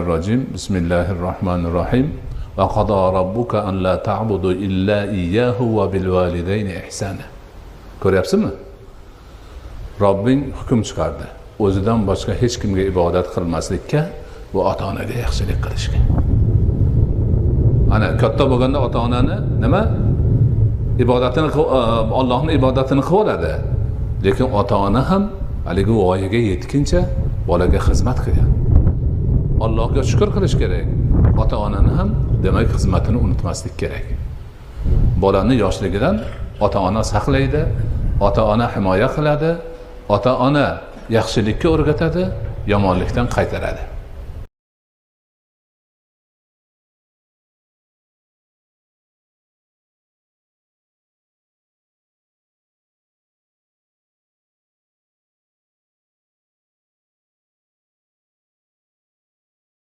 Rojim. Bismillahirrohmanirrohim. Va qado robbuka an la ta'budu illa iyyahu va bil validayni ihsana. Ko'ryapsizmi? Robbing hukm chiqardi. O'zidan boshqa hech kimga ibodat qilmaslikka va ota-onaga yaxshilik qilishga. Ana katta bo'lganda ota-onani nima? Ibodatini, Allohning ibodatini qilib oladi. Lekin ota-ona ham haligi voyaga yetguncha bolaga xizmat qilgan. Allohga shukr qilish kerak. Ota-onani ham demak xizmatini unutmaslik kerak. Bolani yoshligidan ota-ona saqlaydi, ota-ona himoya qiladi, ota-ona yaxshilikka o'rgatadi, yomonlikdan qaytaradi.